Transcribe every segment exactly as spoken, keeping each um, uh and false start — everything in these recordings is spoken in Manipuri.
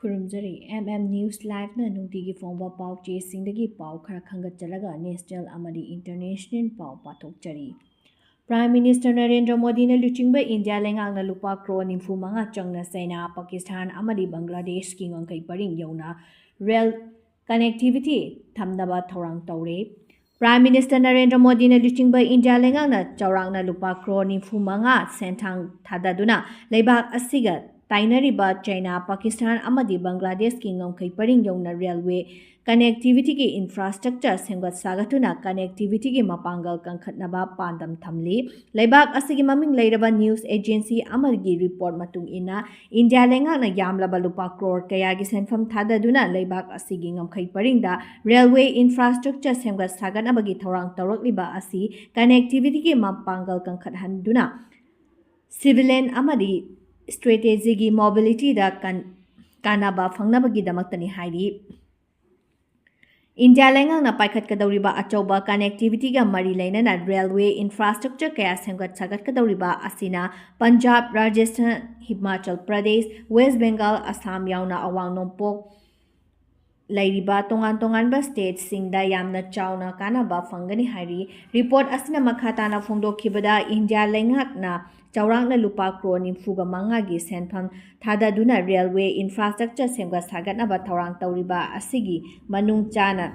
ꯈꯨꯔꯨꯝꯖꯔꯤ꯫ M M News Live-ꯅ ꯅꯨꯡꯇꯤꯒꯤ ꯐꯣꯡꯕ ꯄꯥꯎ ꯆꯦꯁꯤꯡꯗꯒꯤ ꯄꯥꯎ ꯈꯔ ꯈꯟꯒꯠꯆꯔꯒ national ꯑꯃꯗꯤ international ꯄꯥꯎ ꯄꯥꯊꯣꯛꯆꯔꯤ꯫ Prime Minister ꯅꯔꯦꯟꯗ꯭ꯔ ꯃꯣꯗꯤꯅ ꯂꯨꯆꯤꯡꯕ ꯏꯟꯗꯤꯌꯥ ꯂꯩꯉꯥꯛꯅ ꯂꯨꯄꯥ ꯀ꯭ꯔꯣꯔ ꯅꯤꯐꯨ ꯃꯉꯥ ꯆꯪꯅ ꯆꯩꯅꯥ, ꯄꯥꯀꯤꯁꯇꯥꯟ ꯑꯃꯗꯤ ꯕꯪꯒ꯭ꯂꯥꯗꯦꯁꯀꯤ ꯉꯝꯈꯩ ꯄꯔꯤꯡ ꯌꯧꯅ rail connectivity ꯊꯝꯅꯕ ꯊꯧꯔꯥꯡ ꯇꯧꯔꯦ꯫ Prime Minister ꯅꯔꯦꯟꯗ꯭ꯔ ꯃꯣꯗꯤꯅ ꯂꯨꯆꯤꯡꯕ ꯏꯟꯗꯤꯌꯥ ꯂꯩꯉꯥꯛꯅ ꯆꯥꯎꯔꯥꯛꯅ ꯂꯨꯄꯥ ꯀ꯭ꯔꯣꯔ ꯅꯤꯐꯨ ꯃꯉꯥ ꯁꯦꯟꯊꯥꯡ ꯊꯥꯗꯗꯨꯅ ꯂꯩꯕꯥꯛ ꯑꯁꯤꯒ ꯇꯥꯏꯅꯔꯤꯕ ꯆꯩꯅꯥ, ꯄꯥꯀꯤꯁꯇꯥꯟ ꯑꯃꯗꯤ ꯕꯪꯒ꯭ꯂꯥꯗꯦꯁꯀꯤ ꯉꯝꯈꯩ ꯄꯔꯤꯡ ꯌꯧꯅ railway connectivity-ꯒꯤ infrastructure ꯁꯦꯝꯒꯠ ꯁꯥꯒꯠꯇꯨꯅ connectivity-ꯒꯤ ꯃꯄꯥꯡꯒꯜ ꯀꯟꯈꯠꯅꯕ ꯄꯥꯟꯗꯝ ꯊꯝꯂꯤ꯫ ꯂꯩꯕꯥꯛ ꯑꯁꯤꯒꯤ ꯃꯃꯤꯡ ꯂꯩꯔꯕ news agency ꯑꯃꯒꯤ report ꯃꯇꯨꯡ ꯏꯟꯅ, ꯏꯟꯗꯤꯌꯥ ꯂꯩꯉꯥꯛꯅ ꯌꯥꯝꯂꯕ ꯂꯨꯄꯥ ꯀ꯭ꯔꯣꯔ ꯀꯌꯥꯒꯤ ꯁꯦꯟꯐꯝ ꯊꯥꯗꯗꯨꯅ ꯂꯩꯕꯥꯛ ꯑꯁꯤꯒꯤ ꯉꯝꯈꯩ ꯄꯔꯤꯡꯗ railway infrastructure ꯁꯦꯝꯒꯠ ꯁꯥꯒꯠꯅꯕꯒꯤ ꯊꯧꯔꯥꯡ ꯇꯧꯔꯛꯂꯤꯕ ꯑꯁꯤ connectivity-ꯒꯤ ꯃꯄꯥꯡꯒꯜ ꯀꯟꯈꯠꯍꯟꯗꯨꯅ civilian ꯑꯃꯗꯤ strategic mobility-ꯗ ꯀꯟ-, ꯀꯥꯟꯅꯕ ꯐꯪꯅꯕꯒꯤꯗꯃꯛꯇꯅꯤ ꯍꯥꯏꯔꯤ꯫ ꯏꯟꯗꯤꯌꯥ ꯂꯩꯉꯥꯛꯅ ꯄꯥꯏꯈꯠꯀꯗꯧꯔꯤꯕ ꯑꯆꯧꯕ connectivity-ꯒ ꯃꯔꯤ ꯂꯩꯅꯅ railway infrastructure ꯀꯌꯥ ꯁꯦꯝꯒꯠ ꯁꯥꯒꯠꯀꯗꯧꯔꯤꯕ ꯑꯁꯤꯅ ꯄꯟꯖꯥꯕ, ꯔꯥꯖꯁꯊꯥꯟ, ꯍꯤꯃꯥꯆꯜ ꯄ꯭ꯔꯗꯦꯁ, ꯋꯦꯁ ꯕꯦꯡꯒꯥꯜ, ꯑꯁꯥꯝ ꯌꯥꯎꯅ ꯑꯋꯥꯡ ꯅꯣꯡꯄꯣꯛ ꯂꯩꯔꯤꯕ ꯇꯣꯉꯥꯟ ꯇꯣꯉꯥꯟꯕ state-ꯁꯤꯡꯗ ꯌꯥꯝꯅ ꯆꯥꯎꯅ ꯀꯥꯟꯅꯕ ꯐꯪꯒꯅꯤ ꯍꯥꯏꯔꯤ꯫ Report ꯑꯁꯤꯅ ꯃꯈꯥ ꯇꯥꯅ ꯐꯣꯡꯗꯣꯛꯈꯤꯕꯗ, ꯏꯟꯗꯤꯌꯥ ꯂꯩꯉꯥꯛꯅ ꯆꯥꯎꯔꯥꯛꯅ ꯂꯨꯄꯥ ꯀ꯭ꯔꯣꯔ ꯅꯤꯐꯨꯒ ꯃꯉꯥꯒꯤ ꯁꯦꯟꯐꯝ ꯊꯥꯗꯗꯨꯅ railway infrastructure ꯁꯦꯝꯒꯠ ꯁꯥꯒꯠꯅꯕ ꯊꯧꯔꯥꯡ ꯇꯧꯔꯤꯕ ꯑꯁꯤꯒꯤ ꯃꯅꯨꯡ ꯆꯥꯅ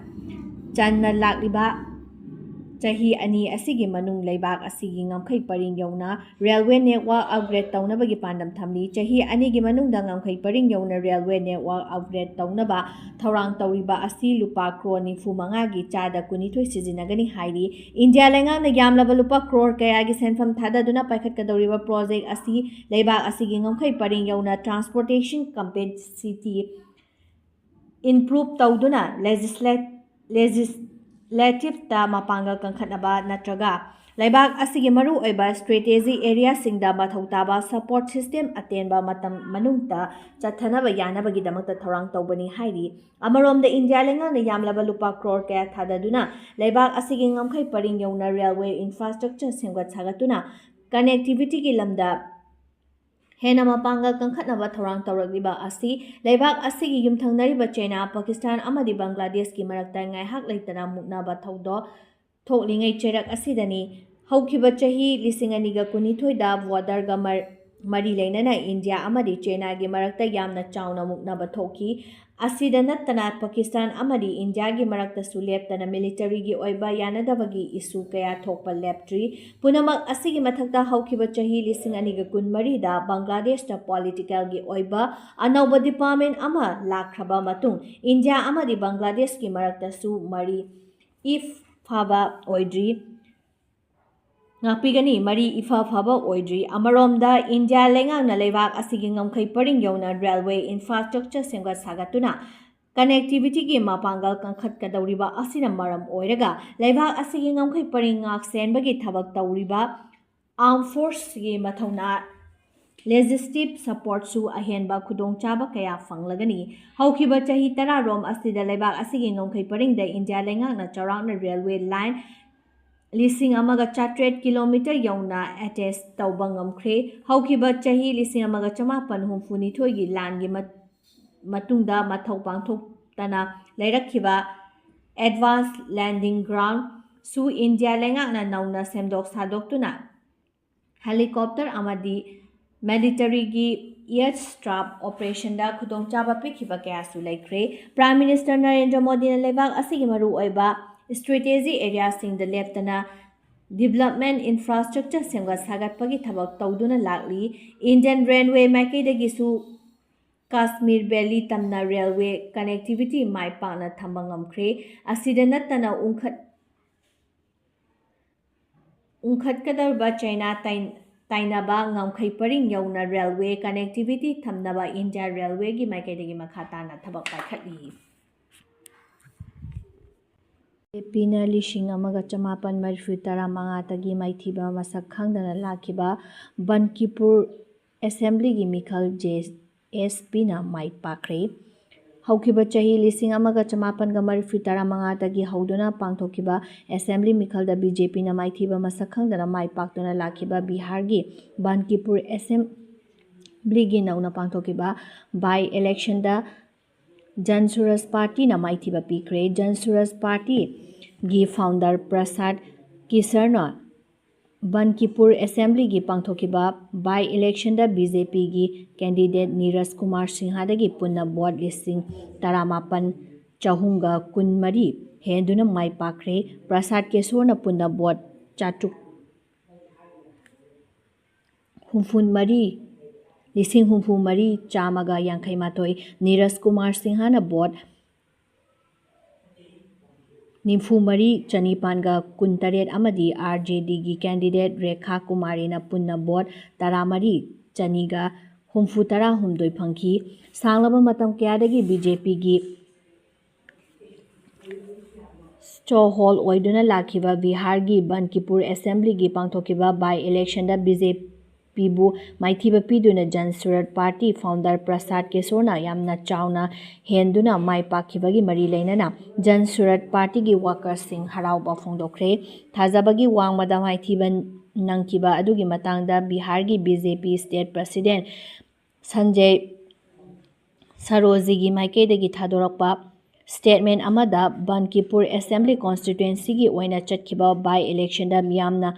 ꯆꯟꯅ ꯂꯥꯛꯂꯤꯕ ꯆꯍꯤ ꯑꯅꯤ ꯑꯁꯤꯒꯤ ꯃꯅꯨꯡ ꯂꯩꯕꯥꯛ ꯑꯁꯤꯒꯤ ꯉꯝꯈꯩ ꯄꯔꯤꯡ ꯌꯧꯅ railway network upgrade ꯇꯧꯅꯕꯒꯤ ꯄꯥꯟꯗꯝ ꯊꯝꯂꯤ꯫ ꯆꯍꯤ ꯑꯅꯤꯒꯤ ꯃꯅꯨꯡꯗ ꯉꯝꯈꯩ ꯄꯔꯤꯡ ꯌꯧꯅ railway network upgrade ꯇꯧꯅꯕ ꯊꯧꯔꯥꯡ ꯇꯧꯔꯤꯕ ꯑꯁꯤ ꯂꯨꯄꯥ ꯀ꯭ꯔꯣꯔ ꯅꯤꯐꯨ ꯃꯉꯥꯒꯤ ꯆꯥꯗ ꯀꯨꯟꯅꯤꯊꯣꯏ ꯁꯤꯖꯤꯟꯅꯒꯅꯤ ꯍꯥꯏꯔꯤ꯫ ꯏꯟꯗꯤꯌꯥ ꯂꯩꯉꯥꯛꯅ ꯌꯥꯝꯂꯕ ꯂꯨꯄꯥ ꯀ꯭ꯔꯣꯔ ꯀꯌꯥꯒꯤ ꯁꯦꯟꯐꯝ ꯊꯥꯗꯗꯨꯅ ꯄꯥꯏꯈꯠꯀꯗꯧꯔꯤꯕ project ꯑꯁꯤ ꯂꯩꯕꯥꯛ ꯑꯁꯤꯒꯤ ꯉꯝꯈꯩ ꯄꯔꯤꯡ ꯌꯧꯅ transportation capacity improve ꯇꯧꯗꯨꯅ legislate-, legislative-ꯇ ꯃꯄꯥꯡꯒꯜ ꯀꯟꯈꯠꯅꯕ ꯅꯠꯇ꯭ꯔꯒ ꯂꯩꯕꯥꯛ ꯑꯁꯤꯒꯤ ꯃꯔꯨꯑꯣꯏꯕ strategic area-ꯁꯤꯡꯗ ꯃꯊꯧ ꯇꯥꯕ support system ꯑꯇꯦꯟꯕ ꯃꯇꯝ ꯃꯅꯨꯡꯗ ꯆꯠꯊꯅꯕ ꯌꯥꯅꯕꯒꯤꯗꯃꯛꯇ ꯊꯧꯔꯥꯡ ꯇꯧꯕꯅꯤ ꯍꯥꯏꯔꯤ꯫ ꯑꯃꯔꯣꯝꯗ, ꯏꯟꯗꯤꯌꯥ ꯂꯩꯉꯥꯛꯅ ꯌꯥꯝꯂꯕ ꯂꯨꯄꯥ ꯀ꯭ꯔꯣꯔ ꯀꯌꯥ ꯊꯥꯗꯗꯨꯅ ꯂꯩꯕꯥꯛ ꯑꯁꯤꯒꯤ ꯉꯝꯈꯩ ꯄꯔꯤꯡ ꯌꯧꯅ railway infrastructure ꯁꯦꯝꯒꯠ ꯁꯥꯒꯠꯇꯨꯅ connectivity-ꯒꯤ ꯂꯝꯗ ꯍꯦꯟꯅ ꯃꯄꯥꯡꯒꯜ ꯀꯟꯈꯠꯅꯕ ꯊꯧꯔꯥꯡ ꯇꯧꯔꯛꯂꯤꯕ ꯑꯁꯤ ꯂꯩꯕꯥꯛ ꯑꯁꯤꯒꯤ ꯌꯨꯝꯊꯪꯅꯔꯤꯕ ꯆꯩꯅꯥ, ꯄꯥꯀꯤꯁꯇꯥꯟ ꯑꯃꯗꯤ ꯕꯪꯒ꯭ꯂꯥꯗꯦꯁꯀꯤ ꯃꯔꯛꯇ ꯉꯥꯏꯍꯥꯛ ꯂꯩꯇꯅ ꯃꯨꯛꯅꯕ ꯊꯧꯗꯣꯛ ꯊꯣꯛꯂꯤꯉꯩ ꯆꯩꯔꯛ ꯑꯁꯤꯗꯅꯤ꯫ ꯍꯧꯈꯤꯕ ꯆꯍꯤ ꯂꯤꯁꯤꯡ ꯑꯅꯤꯒ ꯀꯨꯟꯅꯤꯊꯣꯏꯗ border ꯒ ꯃꯔ-, ꯃꯔꯤ ꯂꯩꯅꯅ ꯏꯟꯗꯤꯌꯥ ꯑꯃꯗꯤ ꯆꯩꯅꯥꯒꯤ ꯃꯔꯛꯇ ꯌꯥꯝꯅ ꯆꯥꯎꯅ ꯃꯨꯛꯅꯕ ꯊꯣꯛꯈꯤ꯫ ꯑꯁꯤꯗ ꯅꯠꯇꯅ ꯄꯥꯀꯤꯁꯇꯥꯟ ꯑꯃꯗꯤ ꯏꯟꯗꯤꯌꯥꯒꯤ ꯃꯔꯛꯇꯁꯨ ꯂꯦꯞꯇꯅ military ꯒꯤ ꯑꯣꯏꯕ ꯌꯥꯅꯗꯕꯒꯤ issue ꯀꯌꯥ ꯊꯣꯛꯄ ꯂꯦꯞꯇ꯭ꯔꯤ꯫ ꯄꯨꯝꯅꯃꯛ ꯑꯁꯤꯒꯤ ꯃꯊꯛꯇ ꯍꯧꯈꯤꯕ ꯆꯍꯤ ꯂꯤꯁꯤꯡ ꯑꯅꯤꯒ ꯀꯨꯟꯃꯔꯤꯗ ꯕꯪꯒ꯭ꯂꯥꯗꯦꯁꯇ political ꯒꯤ ꯑꯣꯏꯕ ꯑꯅꯧꯕ department ꯑꯃ ꯂꯥꯛꯈ꯭ꯔꯕ ꯃꯇꯨꯡ ꯏꯟꯗꯤꯌꯥ ꯑꯃꯗꯤ ꯕꯪꯒ꯭ꯂꯥꯗꯦꯁꯀꯤ ꯃꯔꯛꯇꯁꯨ ꯃꯔꯤ ꯏꯐꯥꯕ ꯑꯣꯏꯗ꯭ꯔꯤ꯫ ꯉꯥꯛꯄꯤꯒꯅꯤ, ꯃꯔꯤ ꯏꯐ ꯐꯕ ꯑꯣꯏꯗ꯭ꯔꯤ꯫ ꯑꯃꯔꯣꯝꯗ, ꯏꯟꯗꯤꯌꯥ ꯂꯩꯉꯥꯛꯅ ꯂꯩꯕꯥꯛ ꯑꯁꯤꯒꯤ ꯉꯝꯈꯩ ꯄꯔꯤꯡ ꯌꯧꯅ railway infrastructure ꯁꯦꯝꯒꯠ ꯁꯥꯒꯠꯇꯨꯅ connectivity ꯒꯤ ꯃꯄꯥꯡꯒꯜ ꯀꯟꯈꯠꯀꯗꯧꯔꯤꯕ ꯑꯁꯤꯅ ꯃꯔꯝ ꯑꯣꯏꯔꯒ ꯂꯩꯕꯥꯛ ꯑꯁꯤꯒꯤ ꯉꯝꯈꯩ ꯄꯔꯤꯡ ꯉꯥꯛ ꯁꯦꯟꯕꯒꯤ ꯊꯕꯛ ꯇꯧꯔꯤꯕ armed force ꯀꯤ ꯃꯊꯧꯅꯥ, logistic support ꯁꯨ ꯑꯍꯦꯟꯕ ꯈꯨꯗꯣꯡꯆꯥꯕ ꯀꯌꯥ ꯐꯪꯂꯒꯅꯤ꯫ ꯍꯧꯈꯤꯕ ꯆꯍꯤ ꯇꯔꯥꯔꯣꯝ ꯑꯁꯤꯗ ꯂꯩꯕꯥꯛ ꯑꯁꯤꯒꯤ ꯉꯝꯈꯩ ꯄꯔꯤꯡꯗ ꯏꯟꯗꯤꯌꯥ ꯂꯩꯉꯥꯛꯅ ꯆꯥꯎꯔꯥꯛꯅ railway line ꯂꯤꯁꯤꯡ ꯑꯃꯒ ꯆꯥꯇ꯭ꯔꯦꯠ kilometre ꯌꯧꯅ attach ꯇꯧꯕ ꯉꯝꯈ꯭ꯔꯦ꯫ ꯍꯧꯈꯤꯕ ꯆꯍꯤ ꯂꯤꯁꯤꯡ ꯑꯃꯒ ꯆꯃꯥꯄꯟ ꯍꯨꯝꯐꯨꯅꯤꯊꯣꯏꯒꯤ ꯂꯥꯟꯒꯤ ꯃꯠ-, ꯃꯇꯨꯡꯗ ꯃꯊꯧ ꯄꯥꯡꯊꯣꯛꯇꯅ ꯂꯩꯔꯛꯈꯤꯕ advanced landing ground ꯁꯨ ꯏꯟꯗꯤꯌꯥ ꯂꯩꯉꯥꯛꯅ ꯅꯧꯅ ꯁꯦꯝꯗꯣꯛ ꯁꯥꯗꯣꯛꯇꯨꯅ helicopter ꯑꯃꯗꯤ military ꯒꯤ airstrike operation ꯗ ꯈꯨꯗꯣꯡꯆꯥꯕ ꯄꯤꯈꯤꯕ ꯀꯌꯥꯁꯨ ꯂꯩꯈ꯭ꯔꯦ꯫ Prime Minister ꯅꯔꯦꯟꯗ꯭ꯔ ꯃꯣꯗꯤꯅ ꯂꯩꯕꯥꯛ ꯑꯁꯤꯒꯤ ꯃꯔꯨꯑꯣꯏꯕ strategy area ꯁꯤꯡꯗ ꯂꯦꯞꯇꯅ development infrastructure ꯁꯦꯝꯒꯠ ꯁꯥꯒꯠꯄꯒꯤ ꯊꯕꯛ ꯇꯧꯗꯨꯅ ꯂꯥꯛꯂꯤ꯫ Indian Railway ꯃꯥꯏꯀꯩꯗꯒꯤꯁꯨ Kashmir Valley ꯇꯝꯅ railway connectivity ꯃꯥꯏ ꯄꯥꯛꯅ ꯊꯝꯕ ꯉꯝꯈ꯭ꯔꯦ꯫ ꯑꯁꯤꯗ ꯅꯠꯇꯅ ꯎꯪꯈꯠ-, ꯎꯪꯈꯠꯀꯗꯧꯔꯤꯕ ꯆꯩꯅꯥ ꯇꯥꯏ-, ꯇꯥꯏꯅꯕ ꯉꯝꯈꯩ ꯄꯔꯤꯡ ꯌꯧꯅ railway connectivity ꯊꯝꯅꯕ India Railway ꯒꯤ ꯃꯥꯏꯀꯩꯗꯒꯤ ꯃꯈꯥ ꯇꯥꯅ ꯊꯕꯛ ꯄꯥꯏꯈꯠꯂꯤ꯫ ꯕꯤ ꯖꯦ ꯄꯤꯅ ꯂꯤꯁꯤꯡ ꯑꯃꯒ ꯆꯃꯥꯄꯟ ꯃꯔꯤꯐꯨ ꯇꯔꯥ ꯃꯉꯥꯗꯒꯤ ꯃꯥꯏꯊꯤꯕ ꯃꯁꯛ ꯈꯪꯗꯅ ꯂꯥꯛꯈꯤꯕ ꯕꯟꯀꯤꯄꯨꯔ assembly ꯒꯤ ꯃꯤꯈꯜ ꯖꯦ ꯑꯦꯁ ꯄꯤꯅ ꯃꯥꯏ ꯄꯥꯛꯈ꯭ꯔꯦ꯫ ꯍꯧꯈꯤꯕ ꯆꯍꯤ ꯂꯤꯁꯤꯡ ꯑꯃꯒ ꯆꯃꯥꯄꯟꯒ ꯃꯔꯤꯐꯨ ꯇꯔꯥ ꯃꯉꯥꯗꯒꯤ ꯍꯧꯗꯨꯅ ꯄꯥꯡꯊꯣꯛꯈꯤꯕ assembly ꯃꯤꯈꯜꯗ ꯕꯤ ꯖꯦ ꯄꯤꯅ ꯃꯥꯏꯊꯤꯕ ꯃꯁꯛ ꯈꯪꯗꯅ ꯃꯥꯏ ꯄꯥꯛꯇꯨꯅ ꯂꯥꯛꯈꯤꯕ ꯕꯤꯍꯥꯔꯒꯤ ꯕꯟꯀꯤꯄꯨꯔ ꯑꯦꯁꯦꯝ-, ꯑꯦꯁꯦꯝꯕ꯭ꯂꯤꯒꯤ ꯅꯧꯅ ꯄꯥꯡꯊꯣꯛꯈꯤꯕ by election ꯗ ꯖꯟ ꯁꯨꯔꯖ ꯄꯥꯔꯇꯤꯅ ꯃꯥꯏꯊꯤꯕ ꯄꯤꯈ꯭ꯔꯦ꯫ ꯖꯟ ꯁꯨꯔꯖ ꯄꯥꯔꯇꯤꯒꯤ founder ꯄ꯭ꯔꯁꯥꯗ ꯀꯤꯁꯔꯅ ꯕꯟꯀꯤꯄꯨꯔ ꯑꯦꯁꯦꯝꯕ꯭ꯂꯤꯒꯤ ꯄꯥꯡꯊꯣꯛꯈꯤꯕ by election ꯗ ꯕꯤ ꯖꯦ ꯄꯤꯒꯤ candidate ꯅꯤꯔꯖ ꯀꯨꯃꯥꯔ ꯁꯤꯡꯍꯗꯒꯤ ꯄꯨꯟꯅ ꯚꯣꯠ ꯂꯤꯁꯤꯡ ꯇꯔꯥꯃꯥꯄꯟ ꯆꯍꯨꯝꯒ ꯀꯨꯟꯃꯔꯤ ꯍꯦꯟꯗꯨꯅ ꯃꯥꯏ ꯄꯥꯛꯈ꯭ꯔꯦ꯫ ꯄ꯭ꯔꯁꯥꯗ ꯀꯤꯁꯣꯔꯅ ꯄꯨꯟꯅ ꯚꯣꯠ ꯆꯥꯇ꯭ꯔꯨꯛ ꯍꯨꯝꯐꯨꯃꯔꯤ, ꯂꯤꯁꯤꯡ ꯍꯨꯝꯐꯨꯃꯔꯤ ꯆꯥꯝꯃꯒ ꯌꯥꯡꯈꯩ ꯃꯥꯊꯣꯏ, ꯅꯤꯔꯖ ꯀꯨꯃꯥꯔ ꯁꯤꯡꯍꯅ ꯚꯣꯠ ꯅꯤꯐꯨꯃꯔꯤ ꯆꯅꯤꯄꯥꯟꯒ ꯀꯨꯟꯇꯔꯦꯠ ꯑꯃꯗꯤ ꯑꯥꯔ ꯖꯦ ꯗꯤꯒꯤ candidate ꯔꯦꯈꯥ ꯀꯨꯃꯥꯔꯤꯅ ꯄꯨꯟꯅ ꯚꯣꯠ ꯇꯔꯥꯃꯔꯤ ꯆꯅꯤꯒ ꯍꯨꯝꯐꯨ ꯇꯔꯥꯍꯨꯝꯗꯣꯏ ꯐꯪꯈꯤ꯫ ꯁꯥꯡꯂꯕ ꯃꯇꯝ ꯀꯌꯥꯗꯒꯤ ꯕꯤ ꯖꯦ ꯄꯤꯒꯤ stronghold ꯑꯣꯏꯗꯨꯅ ꯂꯥꯛꯈꯤꯕ ꯕꯤꯍꯥꯔꯒꯤ ꯕꯟꯀꯤꯄꯨꯔ ꯑꯦꯁꯦꯝꯕ꯭ꯂꯤꯒꯤ ꯄꯥꯡꯊꯣꯛꯈꯤꯕ by election ꯗ ꯕꯤ ꯖꯦ ꯄꯤꯕꯨ ꯃꯥꯏꯊꯤꯕ ꯄꯤꯗꯨꯅ ꯖꯟ ꯁꯨꯔꯖ ꯄꯥꯔꯇꯤ founder ꯄ꯭ꯔꯁꯥꯗ ꯀꯤꯁꯣꯔꯅ ꯌꯥꯝꯅ ꯆꯥꯎꯅ ꯍꯦꯟꯗꯨꯅ ꯃꯥꯏ ꯄꯥꯛꯈꯤꯕꯒꯤ ꯃꯔꯤ ꯂꯩꯅꯅ ꯖꯟ ꯁꯨꯔꯖ ꯄꯥꯔꯇꯤꯒꯤ workersꯁꯤꯡ ꯍꯔꯥꯎꯕ ꯐꯣꯡꯗꯣꯛꯈ꯭ꯔꯦ꯫ ꯊꯥꯖꯕꯒꯤ ꯋꯥꯡꯃꯗ ꯃꯥꯏꯊꯤꯕ ꯅꯪꯈꯤꯕ ꯑꯗꯨꯒꯤ ꯃꯇꯥꯡꯗ ꯕꯤꯍꯥꯔꯒꯤ ꯕꯤ ꯖꯦ ꯄꯤ state president ꯁꯟꯖꯌ ꯁꯔꯣꯖꯤꯒꯤ ꯃꯥꯏꯀꯩꯗꯒꯤ ꯊꯥꯗꯣꯔꯛꯄ statement ꯑꯃꯗ ꯕꯟꯀꯤꯄꯨꯔ ꯑꯦꯁꯦꯝꯕ꯭ꯂꯤ ꯀꯣꯟꯁꯇꯤꯇ꯭ꯋꯦꯟꯁꯤꯒꯤ ꯑꯣꯏꯅ ꯆꯠꯈꯤꯕ by election ꯗ ꯃꯤꯌꯥꯝꯅ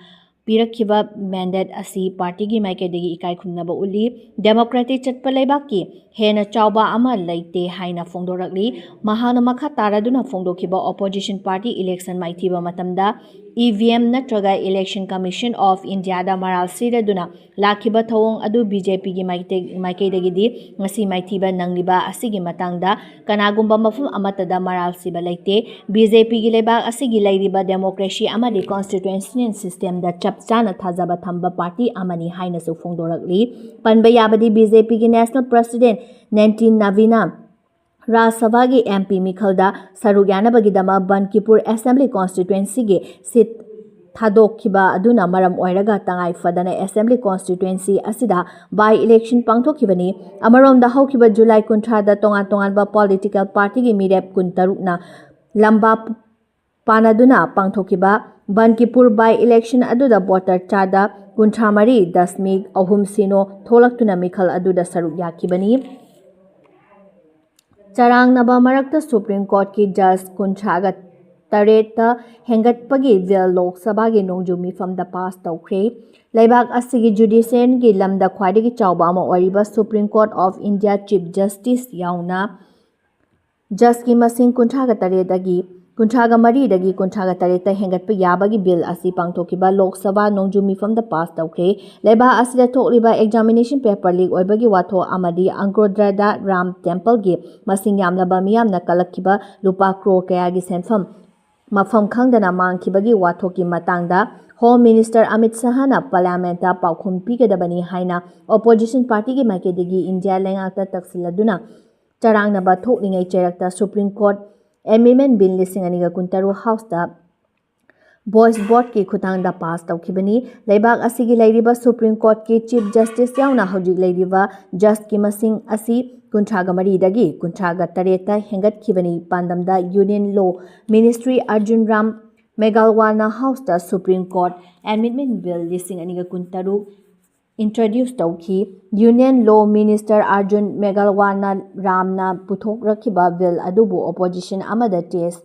ꯄꯤꯔꯛꯈꯤꯕ mandate ꯑꯁꯤ ꯄꯥꯔꯇꯤꯒꯤ ꯃꯥꯏꯀꯩꯗꯒꯤ ꯏꯀꯥꯏ ꯈꯨꯝꯅꯕ ꯎꯠꯂꯤ꯫ Democratic ꯆꯠꯄ ꯂꯩꯕꯥꯛꯀꯤ ꯍꯦꯟꯅ ꯆꯥꯎꯕ ꯑꯃ ꯂꯩꯇꯦ ꯍꯥꯏꯅ ꯐꯣꯡꯗꯣꯔꯛꯂꯤ꯫ ꯃꯍꯥꯛꯅ ꯃꯈꯥ ꯇꯥꯔꯗꯨꯅ ꯐꯣꯡꯗꯣꯛꯈꯤꯕ opposition party election ꯃꯥꯏꯊꯤꯕ ꯃꯇꯝꯗ ꯏ ꯚꯤ ꯑꯦꯝ ꯅꯠꯇ꯭ꯔꯒ Election Commission of Indiaꯗ ꯃꯔꯥꯜ ꯁꯤꯔꯗꯨꯅ ꯂꯥꯛꯈꯤꯕ ꯊꯧꯑꯣꯡ ꯑꯗꯨ ꯕꯤ ꯖꯦ ꯄꯤꯒꯤ ꯃꯥꯏꯀꯩ-, ꯃꯥꯏꯀꯩꯗꯒꯤꯗꯤ ꯉꯁꯤ ꯃꯥꯏꯊꯤꯕ ꯅꯪꯂꯤꯕ ꯑꯁꯤꯒꯤ ꯃꯇꯥꯡꯗ ꯀꯅꯥꯒꯨꯝꯕ ꯃꯐꯝ ꯑꯃꯠꯇꯗ ꯃꯔꯥꯜ ꯁꯤꯕ ꯂꯩꯇꯦ꯫ ꯕꯤ ꯖꯦ ꯄꯤꯒꯤ ꯂꯩꯕꯥꯛ ꯑꯁꯤꯒꯤ ꯂꯩꯔꯤꯕ democracy ꯑꯃꯗꯤ constitutional systemꯗ ꯆꯞ ꯆꯥꯅ ꯊꯥꯖꯕ ꯊꯝꯕ party ꯑꯃꯅꯤ ꯍꯥꯏꯅꯁꯨ ꯐꯣꯡꯗꯣꯔꯛꯂꯤ꯫ ꯄꯟꯕ ꯌꯥꯕꯗꯤ, ꯕꯤ ꯖꯦ ꯄꯤꯒꯤ national president ꯅꯦꯟꯇꯤ ꯅꯕꯤꯅ ꯔꯥꯖ꯭ꯌ ꯁꯚꯥꯒꯤ ꯑꯦꯝ ꯄꯤ ꯃꯤꯈꯜꯗ ꯁꯔꯨꯛ ꯌꯥꯅꯕꯒꯤꯗꯃꯛ ꯕꯟꯀꯤꯄꯨꯔ ꯑꯦꯁꯦꯝꯕ꯭ꯂꯤ ꯀꯣꯟꯁꯇꯤꯇ꯭ꯋꯦꯟꯁꯤꯒꯤ ꯁꯤꯠ ꯊꯥꯗꯣꯛꯈꯤꯕ ꯑꯗꯨꯅ ꯃꯔꯝ ꯑꯣꯏꯔꯒ ꯇꯉꯥꯏ ꯐꯗꯅ ꯑꯦꯁꯦꯝꯕ꯭ꯂꯤ ꯀꯣꯟꯁꯇꯤꯇ꯭ꯋꯦꯟꯁꯤ ꯑꯁꯤꯗ by election ꯄꯥꯡꯊꯣꯛꯈꯤꯕꯅꯤ꯫ ꯑꯃꯔꯣꯝꯗ, ꯍꯧꯈꯤꯕ ꯖꯨꯂꯥꯏ ꯀꯨꯟꯊ꯭ꯔꯥꯗ ꯇꯣꯉꯥꯟ ꯇꯣꯉꯥꯟꯕ political partyꯒꯤ ꯃꯤꯔꯦꯞ ꯀꯨꯟꯇꯔꯨꯛꯅ ꯂꯝꯕꯥ ꯄꯥꯟꯅꯗꯨꯅ ꯄꯥꯡꯊꯣꯛꯈꯤꯕ ꯕꯟꯀꯤꯄꯨꯔ by election ꯑꯗꯨꯗ voter ꯆꯥꯗ ꯀꯨꯟꯊ꯭ꯔꯥ ꯃꯔꯤ ꯗꯁꯃꯤꯛ ꯑꯍꯨꯝ ꯁꯤꯅꯣ ꯊꯣꯛꯂꯛꯇꯨꯅ ꯃꯤꯈꯜ ꯑꯗꯨꯗ ꯁꯔꯨꯛ ꯌꯥꯈꯤꯕꯅꯤ꯫ ꯆꯔꯥꯡꯅꯕ ꯃꯔꯛꯇ Supreme Courtꯀꯤ judge ꯀꯨꯟꯊ꯭ꯔꯥꯒ ꯇꯔꯦꯠꯇ ꯍꯦꯟꯒꯠꯄꯒꯤ bill ꯂꯣꯛ ꯁꯚꯥꯒꯤ ꯅꯣꯡꯖꯨ ꯃꯤꯐꯝꯗ pass ꯇꯧꯈ꯭ꯔꯦ꯫ ꯂꯩꯕꯥꯛ ꯑꯁꯤꯒꯤ judiciaryꯒꯤ ꯂꯝꯗ ꯈ꯭ꯋꯥꯏꯗꯒꯤ ꯆꯥꯎꯕ ꯑꯃ ꯑꯣꯏꯔꯤꯕ Supreme Court of India Chief Justice ꯌꯥꯎꯅ judgeꯀꯤ ꯃꯁꯤꯡ ꯀꯨꯟꯊ꯭ꯔꯥꯒ ꯇꯔꯦꯠꯇꯒꯤ ꯀꯨꯟꯊ꯭ꯔꯥꯒ ꯃꯔꯤꯗꯒꯤ ꯀꯨꯟꯊ꯭ꯔꯥꯒ ꯇꯔꯦꯠꯇ ꯍꯦꯟꯒꯠꯄ ꯌꯥꯕꯒꯤ bill ꯑꯁꯤ ꯄꯥꯡꯊꯣꯛꯈꯤꯕ ꯂꯣꯛ ꯁꯚꯥ ꯅꯣꯡꯖꯨ ꯃꯤꯐꯝꯗ pass ꯇꯧꯈ꯭ꯔꯦ꯫ ꯂꯩꯕꯥꯛ ꯑꯁꯤꯗ ꯊꯣꯛꯂꯤꯕ examination paper leak ꯑꯣꯏꯕꯒꯤ ꯋꯥꯊꯣꯛ ꯑꯃꯗꯤ ꯑꯪꯀ꯭ꯔꯣꯗ꯭ꯔꯗ ꯔꯥꯝ templeꯒꯤ ꯃꯁꯤꯡ ꯌꯥꯝꯂꯕ ꯃꯤꯌꯥꯝꯅ ꯀꯜꯂꯛꯈꯤꯕ ꯂꯨꯄꯥ ꯀ꯭ꯔꯣꯔ ꯀꯌꯥꯒꯤ ꯁꯦꯟꯐꯝ ꯃꯐꯝ ꯈꯪꯗꯅ ꯃꯥꯡꯈꯤꯕꯒꯤ ꯋꯥꯊꯣꯛꯀꯤ ꯃꯇꯥꯡꯗ Home Minister ꯑꯃꯤꯠ ꯁꯍꯥꯅ parliamentꯇ ꯄꯥꯎꯈꯨꯝ ꯄꯤꯒꯗꯕꯅꯤ ꯍꯥꯏꯅ opposition partyꯒꯤ ꯃꯥꯏꯀꯩꯗꯒꯤ ꯏꯟꯗꯤꯌꯥ ꯂꯩꯉꯥꯛꯇ ꯇꯛꯁꯤꯜꯂꯗꯨꯅ ꯆꯔꯥꯡꯅꯕ ꯊꯣꯛꯂꯤꯉꯩ ꯆꯩꯔꯛꯇ Supreme Court Amendment Bill ꯂꯤꯁꯤꯡ ꯑꯅꯤꯒ ꯀꯨꯟꯇꯔꯨꯛ Houseꯇ voice voteꯀꯤ ꯈꯨꯠꯊꯥꯡꯗ pass ꯇꯧꯈꯤꯕꯅꯤ꯫ ꯂꯩꯕꯥꯛ ꯑꯁꯤꯒꯤ ꯂꯩꯔꯤꯕ Supreme Courtꯀꯤ Chief Justice ꯌꯥꯎꯅ ꯍꯧꯖꯤꯛ ꯂꯩꯔꯤꯕ judgeꯀꯤ ꯃꯁꯤꯡ ꯑꯁꯤ ꯀꯨꯟꯊ꯭ꯔꯥꯒ ꯃꯔꯤꯗꯒꯤ ꯀꯨꯟꯊ꯭ꯔꯥꯒ ꯇꯔꯦꯠꯇ ꯍꯦꯟꯒꯠꯈꯤꯕꯅꯤ꯫ ꯄꯥꯟꯗꯝꯗ Union Law Minister Arjun Ram Meghalwana Houseꯇ Supreme Court Amendment Bill ꯂꯤꯁꯤꯡ ꯑꯅꯤꯒ ꯀꯨꯟꯇꯔꯨꯛ introduce ꯇꯧꯈꯤ꯫ Union Law Minister Arjun Meghalwana Ramꯅ ꯄꯨꯊꯣꯛꯂꯛꯈꯤꯕ bill ꯑꯗꯨꯕꯨ opposition ꯑꯃꯗ tes-,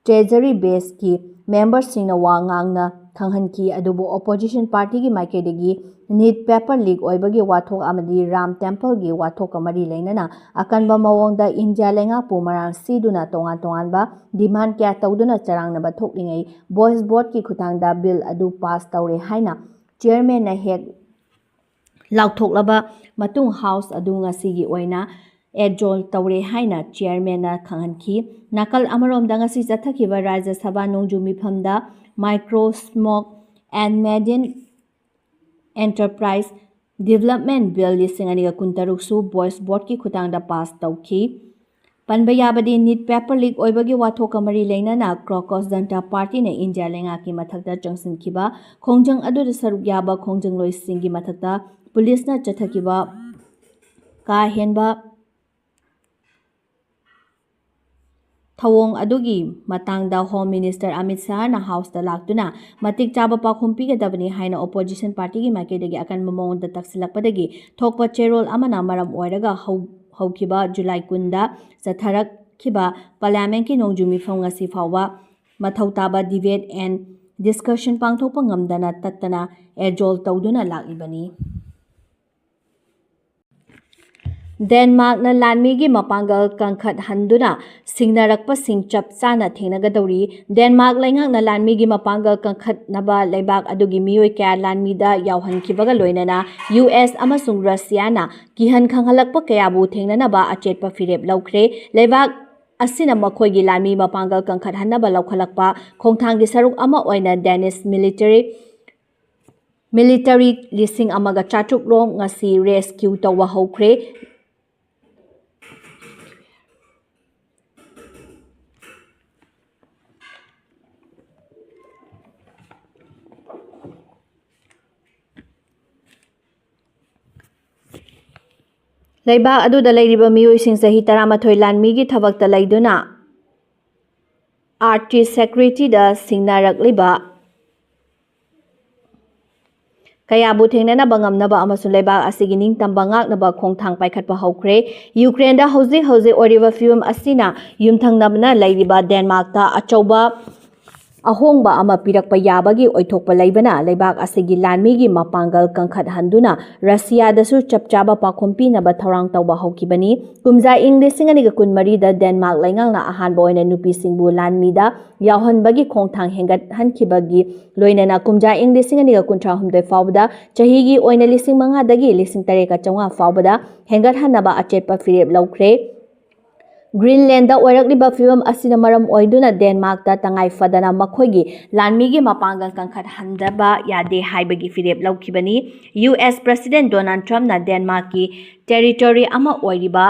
Treasury benchꯀꯤ memberꯁꯤꯡꯅ ꯋꯥ ꯉꯥꯡꯅ ꯈꯪꯍꯟꯈꯤ, ꯑꯗꯨꯕꯨ opposition partyꯒꯤ ꯃꯥꯏꯀꯩꯗꯒꯤ NEET paper leak ꯑꯣꯏꯕꯒꯤ ꯋꯥꯊꯣꯛ ꯑꯃꯗꯤ ꯔꯥꯝ templeꯒꯤ ꯋꯥꯊꯣꯛꯀ ꯃꯔꯤ ꯂꯩꯅꯅ ꯑꯀꯟꯕ ꯃꯑꯣꯡꯗ ꯏꯟꯗꯤꯌꯥ ꯂꯩꯉꯥꯛꯄꯨ ꯃꯔꯥꯜ ꯁꯤꯗꯨꯅ ꯇꯣꯉꯥꯟ ꯇꯣꯉꯥꯟꯕ demand ꯀꯌꯥ ꯇꯧꯗꯨꯅ ꯆꯔꯥꯡꯅꯕ ꯊꯣꯛꯂꯤꯉꯩ voice voteꯀꯤ ꯈꯨꯠꯊꯥꯡꯗ bill ꯑꯗꯨ pass ꯇꯧꯔꯦ ꯍꯥꯏꯅ chairmanꯅ ꯍꯦꯛ ꯂꯥꯎꯊꯣꯛꯂꯕ ꯃꯇꯨꯡ House ꯑꯗꯨ ꯉꯁꯤꯒꯤ ꯑꯣꯏꯅ adjourn ꯇꯧꯔꯦ ꯍꯥꯏꯅ chairmanꯅ ꯈꯪꯍꯟꯈꯤ꯫ ꯅꯥꯀꯜ ꯑꯃꯔꯣꯝꯗ ꯉꯁꯤ ꯆꯠꯊꯈꯤꯕ ꯔꯥꯖ꯭ꯌ ꯁꯚꯥ ꯅꯣꯡꯖꯨ ꯃꯤꯐꯝꯗ Micro, Small and Medium Enterprise Development Bill ꯂꯤꯁꯤꯡ ꯑꯅꯤꯒ ꯀꯨꯟꯇꯔꯨꯛꯁꯨ voice voteꯀꯤ ꯈꯨꯠꯊꯥꯡꯗ pass ꯇꯧꯈꯤ꯫ ꯄꯟꯕ ꯌꯥꯕꯗꯤ NEET paper leak ꯑꯣꯏꯕꯒꯤ ꯋꯥꯊꯣꯛꯀ ꯃꯔꯤ ꯂꯩꯅꯅ Crocus Janta Partyꯅ ꯏꯟꯗꯤꯌꯥ ꯂꯩꯉꯥꯛꯀꯤ ꯃꯊꯛꯇ ꯆꯪꯁꯤꯟꯈꯤꯕ ꯈꯣꯡꯖꯪ ꯑꯗꯨꯗ ꯁꯔꯨꯛ ꯌꯥꯕ ꯈꯣꯡꯖꯪꯂꯣꯏꯁꯤꯡꯒꯤ ꯃꯊꯛꯇ ꯄꯨꯂꯤꯁꯅ ꯆꯠꯊꯈꯤꯕ ꯀꯥ ꯍꯦꯟꯕ ꯊꯧꯑꯣꯡ ꯑꯗꯨꯒꯤ ꯃꯇꯥꯡꯗ Home Minister ꯑꯃꯤꯠ ꯁꯍꯥꯅ Houseꯇ ꯂꯥꯛꯇꯨꯅ ꯃꯇꯤꯛ ꯆꯥꯕ ꯄꯥꯎꯈꯨꯝ ꯄꯤꯒꯗꯕꯅꯤ ꯍꯥꯏꯅ opposition partyꯒꯤ ꯃꯥꯏꯀꯩꯗꯒꯤ ꯑꯀꯟꯕ ꯃꯑꯣꯡꯗ ꯇꯛꯁꯤꯜꯂꯛꯄꯗꯒꯤ ꯊꯣꯛꯄ ꯆꯦꯔꯣꯜ ꯑꯃꯅ ꯃꯔꯝ ꯑꯣꯏꯔꯒ ꯍꯧ-, ꯍꯧꯈꯤꯕ July ꯀꯨꯟꯗ ꯆꯠꯊꯔꯛꯈꯤꯕ Parliamentꯀꯤ ꯅꯣꯡꯖꯨ ꯃꯤꯐꯝ ꯉꯁꯤ ꯐꯥꯎꯕ ꯃꯊꯧ ꯇꯥꯕ debate and discussion ꯄꯥꯡꯊꯣꯛꯄ ꯉꯝꯗꯅ ꯇꯠꯇꯅ ꯑꯦꯖꯣꯜ ꯇꯧꯗꯨꯅ ꯂꯥꯛꯂꯤꯕꯅꯤ꯫ ꯗꯦꯟꯃꯥꯔꯛꯅ ꯂꯥꯟꯃꯤꯒꯤ ꯃꯄꯥꯡꯒꯜ ꯀꯟꯈꯠꯍꯟꯗꯨꯅ ꯁꯤꯡꯅꯔꯛꯄꯁꯤꯡ ꯆꯞ ꯆꯥꯅ ꯊꯦꯡꯅꯒꯗꯧꯔꯤ꯫ ꯗꯦꯟꯃꯥꯔꯛ ꯂꯩꯉꯥꯛꯅ ꯂꯥꯟꯃꯤꯒꯤ ꯃꯄꯥꯡꯒꯜ ꯀꯟꯈꯠꯅꯕ ꯂꯩꯕꯥꯛ ꯑꯗꯨꯒꯤ ꯃꯤꯑꯣꯏ ꯀꯌꯥ ꯂꯥꯟꯃꯤꯗ ꯌꯥꯎꯍꯟꯈꯤꯕꯒ ꯂꯣꯏꯅꯅ ꯌꯨ ꯑꯦꯁ ꯑꯃꯁꯨꯡ ꯔꯁꯤꯌꯥꯅ ꯀꯤꯍꯟ ꯈꯪꯍꯜꯂꯛꯄ ꯀꯌꯥꯕꯨ ꯊꯦꯡꯅꯅꯕ ꯑꯆꯦꯠꯄ ꯐꯤꯔꯦꯞ ꯂꯧꯈ꯭ꯔꯦ꯫ ꯂꯩꯕꯥꯛ ꯑꯁꯤꯅ ꯃꯈꯣꯏꯒꯤ ꯂꯥꯟꯃꯤ ꯃꯄꯥꯡꯒꯜ ꯀꯟꯈꯠꯍꯟꯅꯕ ꯂꯧꯈꯠꯂꯛꯄ ꯈꯣꯡꯊꯥꯡꯒꯤ ꯁꯔꯨꯛ ꯑꯃ ꯑꯣꯏꯅ Danish military military ꯂꯤꯁꯤꯡ ꯑꯃꯒ ꯆꯥꯇ꯭ꯔꯨꯛ ꯔꯣꯝ ꯉꯁꯤ rescue ꯇꯧꯕ ꯍꯧꯈ꯭ꯔꯦ꯫ ꯂꯩꯕꯥꯛ ꯑꯗꯨꯗ ꯂꯩꯔꯤꯕ ꯃꯤꯑꯣꯏꯁꯤꯡ ꯆꯍꯤ ꯇꯔꯥꯃꯥꯊꯣꯏ ꯂꯥꯟꯃꯤꯒꯤ ꯊꯕꯛꯇ ꯂꯩꯗꯨꯅ Arctic securityꯗ ꯁꯤꯡꯅꯔꯛꯂꯤꯕ ꯀꯌꯥꯕꯨ ꯊꯦꯡꯅꯅꯕ ꯉꯝꯅꯕ ꯑꯃꯁꯨꯡ ꯂꯩꯕꯥꯛ ꯑꯁꯤꯒꯤ ꯅꯤꯡꯇꯝꯕ ꯉꯥꯛꯅꯕ ꯈꯣꯡꯊꯥꯡ ꯄꯥꯏꯈꯠꯄ ꯍꯧꯈ꯭ꯔꯦ꯫ ꯌꯨꯀ꯭ꯔꯦꯟꯗ ꯍꯧꯖꯤꯛ ꯍꯧꯖꯤꯛ ꯑꯣꯏꯔꯤꯕ ꯐꯤꯕꯝ ꯑꯁꯤꯅ ꯌꯨꯝꯊꯪꯅꯕꯅ ꯂꯩꯔꯤꯕ ꯗꯦꯟꯃꯥꯔꯛꯇ ꯑꯆꯧꯕ ꯑꯍꯣꯡꯕ ꯑꯃ ꯄꯤꯔꯛꯄ ꯌꯥꯕꯒꯤ ꯑꯣꯏꯊꯣꯛꯄ ꯂꯩꯕꯅ, ꯂꯩꯕꯥꯛ ꯑꯁꯤꯒꯤ ꯂꯥꯟꯃꯤꯒꯤ ꯃꯄꯥꯡꯒꯜ ꯀꯟꯈꯠꯍꯟꯗꯨꯅ ꯔꯁꯤꯌꯥꯗꯁꯨ ꯆꯞ ꯆꯥꯕ ꯄꯥꯎꯈꯨꯝ ꯄꯤꯅꯕ ꯊꯧꯔꯥꯡ ꯇꯧꯕ ꯍꯧꯈꯤꯕꯅꯤ꯫ ꯀꯨꯝꯖꯥ ꯏꯪ ꯂꯤꯁꯤꯡ ꯑꯅꯤꯒ ꯀꯨꯟꯃꯔꯤꯗ ꯗꯦꯟꯃꯥꯔꯛ ꯂꯩꯉꯥꯛꯅ ꯑꯍꯥꯟꯕ ꯑꯣꯏꯅ ꯅꯨꯄꯤꯁꯤꯡꯕꯨ ꯂꯥꯟꯃꯤꯗ ꯌꯥꯎꯍꯟꯕꯒꯤ ꯈꯣꯡꯊꯥꯡ ꯍꯦꯟꯒꯠꯍꯟꯈꯤꯕꯒꯤ ꯂꯣꯏꯅꯅ ꯀꯨꯝꯖꯥ ꯏꯪ ꯂꯤꯁꯤꯡ ꯑꯅꯤꯒ ꯀꯨꯟꯊ꯭ꯔꯥꯍꯨꯝꯗꯣꯏ ꯐꯥꯎꯕꯗ ꯆꯍꯤꯒꯤ ꯑꯣꯏꯅ ꯂꯤꯁꯤꯡ ꯃꯉꯥꯗꯒꯤ ꯂꯤꯁꯤꯡ ꯇꯔꯦꯠꯀ ꯆꯥꯝꯃꯉꯥ ꯐꯥꯎꯕꯗ ꯍꯦꯟꯒꯠꯍꯟꯅꯕ ꯑꯆꯦꯠꯄ ꯐꯤꯔꯦꯞ ꯂꯧꯈ꯭ꯔꯦ꯫ ꯒ꯭ꯔꯤꯟꯂꯦꯟꯗ ꯑꯣꯏꯔꯛꯂꯤꯕ ꯐꯤꯕꯝ ꯑꯁꯤꯅ ꯃꯔꯝ ꯑꯣꯏꯗꯨꯅ ꯗꯦꯟꯃꯥꯔꯛꯇ ꯇꯉꯥꯏ ꯐꯗꯅ ꯃꯈꯣꯏꯒꯤ ꯂꯥꯟꯃꯤꯒꯤ ꯃꯄꯥꯡꯒꯜ ꯀꯟꯈꯠꯍꯟꯗꯕ ꯌꯥꯗꯦ ꯍꯥꯏꯕꯒꯤ ꯐꯤꯔꯦꯞ ꯂꯧꯈꯤꯕꯅꯤ꯫ ꯌꯨ ꯑꯦꯁ President Donald Trumpꯅ ꯗꯦꯟꯃꯥꯔꯛꯀꯤ territory ꯑꯃ ꯑꯣꯏꯔꯤꯕ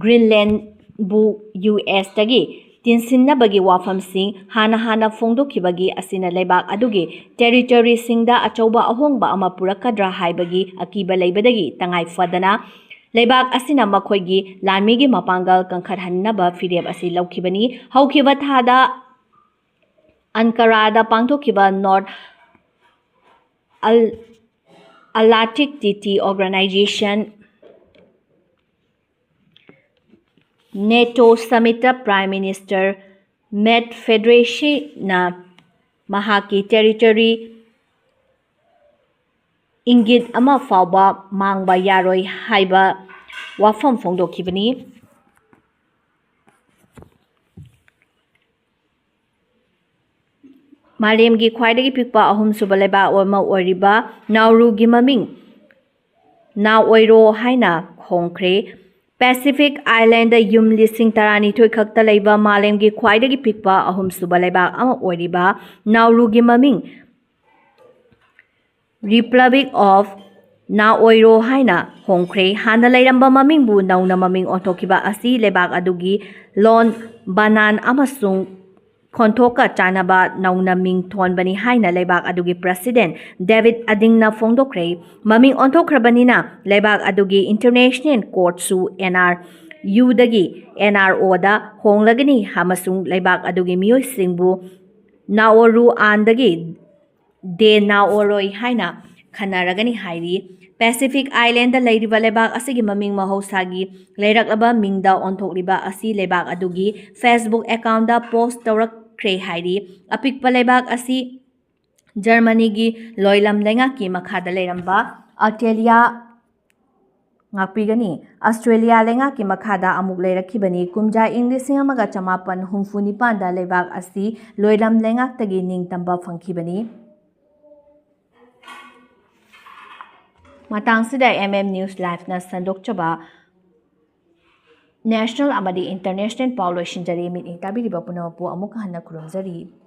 ꯒ꯭ꯔꯤꯟꯂꯦꯟꯕꯨ ꯌꯨ ꯑꯦꯁꯇꯒꯤ ꯇꯤꯟꯁꯤꯟꯅꯕꯒꯤ ꯋꯥꯐꯝꯁꯤꯡ ꯍꯥꯟꯅ ꯍꯥꯟꯅ ꯐꯣꯡꯗꯣꯛꯈꯤꯕꯒꯤ ꯑꯁꯤꯅ ꯂꯩꯕꯥꯛ ꯑꯗꯨꯒꯤ territoryꯁꯤꯡꯗ ꯑꯆꯧꯕ ꯑꯍꯣꯡꯕ ꯑꯃ ꯄꯨꯔꯛꯀꯗ꯭ꯔꯥ ꯍꯥꯏꯕꯒꯤ ꯑꯀꯤꯕ ꯂꯩꯕꯗꯒꯤ ꯇꯉꯥꯏ ꯐꯗꯅ ꯂꯩꯕꯥꯛ ꯑꯁꯤꯅ ꯃꯈꯣꯏꯒꯤ ꯂꯥꯟꯃꯤꯒꯤ ꯃꯄꯥꯡꯒꯜ ꯀꯟꯈꯠꯍꯟꯅꯕ ꯐꯤꯔꯦꯞ ꯑꯁꯤ ꯂꯧꯈꯤꯕꯅꯤ꯫ ꯍꯧꯈꯤꯕ ꯊꯥꯗ ꯑꯟꯀꯥꯔꯥꯗ ꯄꯥꯡꯊꯣꯛꯈꯤꯕ North Atlantic Treaty Organization, NATO Summitꯇ Prime Minister Mette Frederiksenꯅ ꯃꯍꯥꯛꯀꯤ territory ꯏꯪꯒꯤꯠ ꯑꯃ ꯐꯥꯎꯕ ꯃꯥꯡꯕ ꯌꯥꯔꯣꯏ ꯍꯥꯏꯕ ꯋꯥꯐꯝ ꯐꯣꯡꯗꯣꯛꯈꯤꯕꯅꯤ꯫ ꯃꯥꯂꯦꯝꯒꯤ ꯈ꯭ꯋꯥꯏꯗꯒꯤ ꯄꯤꯛꯄ ꯑꯍꯨꯝꯁꯨꯕ ꯂꯩꯕꯥꯛ ꯑꯃ ꯑꯣꯏꯔꯤꯕ ꯅꯥꯎꯔꯨꯒꯤ ꯃꯃꯤꯡ ꯅꯥꯎꯑꯣꯏꯔꯣ ꯍꯥꯏꯅ ꯍꯣꯡꯈ꯭ꯔꯦ꯫ Pacific Islandꯗ ꯌꯨꯝ ꯂꯤꯁꯤꯡ ꯇꯔꯥꯅꯤꯊꯣꯏ ꯈꯛꯇ ꯂꯩꯕ ꯃꯥꯂꯦꯝꯒꯤ ꯈ꯭ꯋꯥꯏꯗꯒꯤ ꯄꯤꯛꯄ ꯑꯍꯨꯝꯁꯨꯕ ꯂꯩꯕꯥꯛ ꯑꯃ ꯑꯣꯏꯔꯤꯕ ꯅꯥꯎꯔꯨꯒꯤ ꯃꯃꯤꯡ Republic of Nauru ꯍꯥꯏꯅ ꯍꯣꯡꯈ꯭ꯔꯦ꯫ ꯍꯥꯟꯅ ꯂꯩꯔꯝꯕ ꯃꯃꯤꯡꯕꯨ ꯅꯧꯅ ꯃꯃꯤꯡ ꯑꯣꯟꯊꯣꯛꯈꯤꯕ ꯑꯁꯤ ꯂꯩꯕꯥꯛ ꯑꯗꯨꯒꯤ ꯂꯣꯟ, ꯕꯅꯥꯟ ꯑꯃꯁꯨꯡ ꯈꯣꯟꯊꯣꯛꯀ ꯆꯥꯟꯅꯕ ꯅꯧꯅ ꯃꯤꯡ ꯊꯣꯟꯕꯅꯤ ꯍꯥꯏꯅ ꯂꯩꯕꯥꯛ ꯑꯗꯨꯒꯤ President David Adingꯅ ꯐꯣꯡꯗꯣꯛꯈ꯭ꯔꯦ꯫ ꯃꯃꯤꯡ ꯑꯣꯟꯊꯣꯛꯈ꯭ꯔꯕꯅꯤꯅ ꯂꯩꯕꯥꯛ ꯑꯗꯨꯒꯤ International Courtꯁꯨ NRUꯗꯒꯤ NROꯗ ꯍꯣꯡꯂꯒꯅꯤ ꯑꯃꯁꯨꯡ ꯂꯩꯕꯥꯛ ꯑꯗꯨꯒꯤ ꯃꯤꯑꯣꯏꯁꯤꯡꯕꯨ ꯅꯥꯑꯣꯔꯨ ꯑꯥꯟꯗꯒꯤ ꯗꯦ ꯅꯥꯑꯣꯔꯣꯏ ꯍꯥꯏꯅ ꯈꯟꯅꯔꯒꯅꯤ ꯍꯥꯏꯔꯤ꯫ Pacific Islandꯗ ꯂꯩꯔꯤꯕ ꯂꯩꯕꯥꯛ ꯑꯁꯤꯒꯤ ꯃꯃꯤꯡ ꯃꯍꯧꯁꯥꯒꯤ ꯂꯩꯔꯛꯂꯕ ꯃꯤꯡꯗ ꯑꯣꯟꯊꯣꯛꯂꯤꯕ ꯑꯁꯤ ꯂꯩꯕꯥꯛ ꯑꯗꯨꯒꯤ Facebook accountꯗ post ꯇꯧꯔꯛꯈ꯭ꯔꯦ ꯍꯥꯏꯔꯤ꯫ ꯑꯄꯤꯛꯄ ꯂꯩꯕꯥꯛ ꯑꯁꯤ ꯖꯔꯃꯅꯤꯒꯤ ꯂꯣꯏꯂꯝ ꯂꯩꯉꯥꯛꯀꯤ ꯃꯈꯥꯗ ꯂꯩꯔꯝꯕ ꯑꯇꯦꯂꯤꯌꯥ ꯉꯥꯛꯄꯤꯒꯅꯤ꯫ ꯑꯁꯇ꯭ꯔꯦꯂꯤꯌꯥ ꯂꯩꯉꯥꯛꯀꯤ ꯃꯈꯥꯗ ꯑꯃꯨꯛ ꯂꯩꯔꯛꯈꯤꯕꯅꯤ꯫ ꯀꯨꯝꯖꯥ ꯏꯪ ꯂꯤꯁꯤꯡ ꯑꯃꯒ ꯆꯃꯥꯄꯟ ꯍꯨꯝꯐꯨ ꯅꯤꯄꯥꯟꯗ ꯂꯩꯕꯥꯛ ꯑꯁꯤ ꯂꯣꯏꯂꯝ ꯂꯩꯉꯥꯛꯇꯒꯤ ꯅꯤꯡꯇꯝꯕ ꯐꯪꯈꯤꯕꯅꯤ꯫ ꯃꯇꯥꯡꯁꯤꯗ MM News Liveꯅ ꯁꯟꯗꯣꯛꯆꯕ national ꯑꯃꯗꯤ international ꯄꯥꯎ ꯂꯣꯏꯁꯤꯟꯖꯔꯤ꯫ ꯃꯤꯠꯌꯦꯡ ꯇꯥꯕꯤꯔꯤꯕ ꯄꯨꯝꯅꯃꯛꯄꯨ ꯑꯃꯨꯛ ꯍꯟꯅ ꯈꯨꯔꯨꯝꯖꯔꯤ꯫